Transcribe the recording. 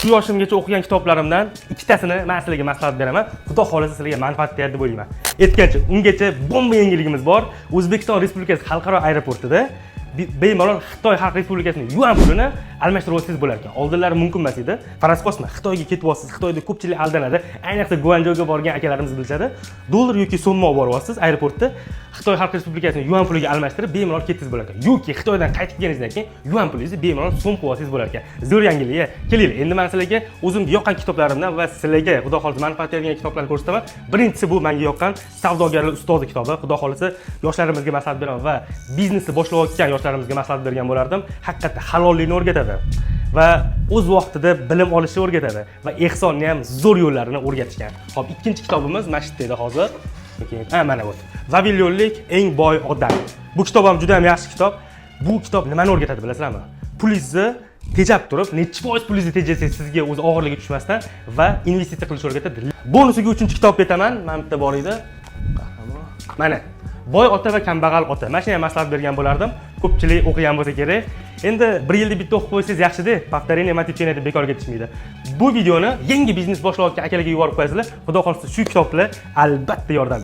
Shu yoshimgacha o'qigan kitoblarimdan ikkitasini man sizlarga maslahat beraman. Xudo xohlasa, sizlarga manfaat beradi deb o'ylayman. Aytgancha, ungacha bomba yangiligimiz bor. O'zbekiston Respublikasi xalqaro aeroportida bemalol Xitoy Xalq Respublikasining yuan pulini almashtirib olsangiz bo'lar ekan. Oldinlari mumkin emas edi. Faraz qilsin, Xitoyga ketib olsiz, Xitoyda ko'pchilik aldanadi. Ayniqsa Guanchjouga borgan akalarimiz bilishadi. Dollar yoki so'mma olib boryapsiz, aeroportda Xitoy Xalq Respublikasining yuan puliga almashtirib, bemalol ketsangiz bo'lar ekan. Yoki Xitoydan qaytib kelganingizdan keyin yuan pulingizni bemalol so'm qilib olsangiz bo'lar ekan. Zo'r yangilik. Kelinglar, endi men sizlarga o'zimga yoqqan kitoblarimdan va sizlarga, Xudo xohlasa, manfaat bergan kitoblarni ko'rsataman. Birinchisi bu menga yoqqan "Savdogarlar ustozi" kitobi. Xudo xohlasa, yoshlarimizga maslahat beraman va biznesni boshlayotgan yoshlarimizga maslahat bergan bo'lardim. Haqiqatda halollikni o'rgatadi va o'z vaqtida bilim olishni o'rgatadi va ehsonni ham zo'r yo'llarini o'rgatishgan. Xo'p, ikkinchi kitobimiz mana shu yerda hozir. Keyin, ha, mana bu. "Vavilonlik eng boy odam". Bu kitob ham juda ham yaxshi kitob. Bu kitob nimani o'rgatadi, bilasizlarmi? Pulingizni tejab turib, nechi foiz pulingizni tejasangiz, sizga o'zi og'irligi tushmasdan va investitsiya qilishni o'rgatadi. Bonusiga uchinchi kitob aytaman. Mana bitta bor edi. Qahramon. Mana, "Boy ota va kambag'al ota". Mana shuni ham maslahat bergan bo'lardim. Ko'pchilik o'qigan bo'lsa kerak. Endi bir yilda bitta o'qib qo'ysangiz yaxshida. "Повторение — мать учения" deb bekorga aytishmaydi. Bu videoni yangi biznes boshlayotgan akalarga yuborib qo'yasizlar. Xudo xohlasa, shu kitoblar albatta yordam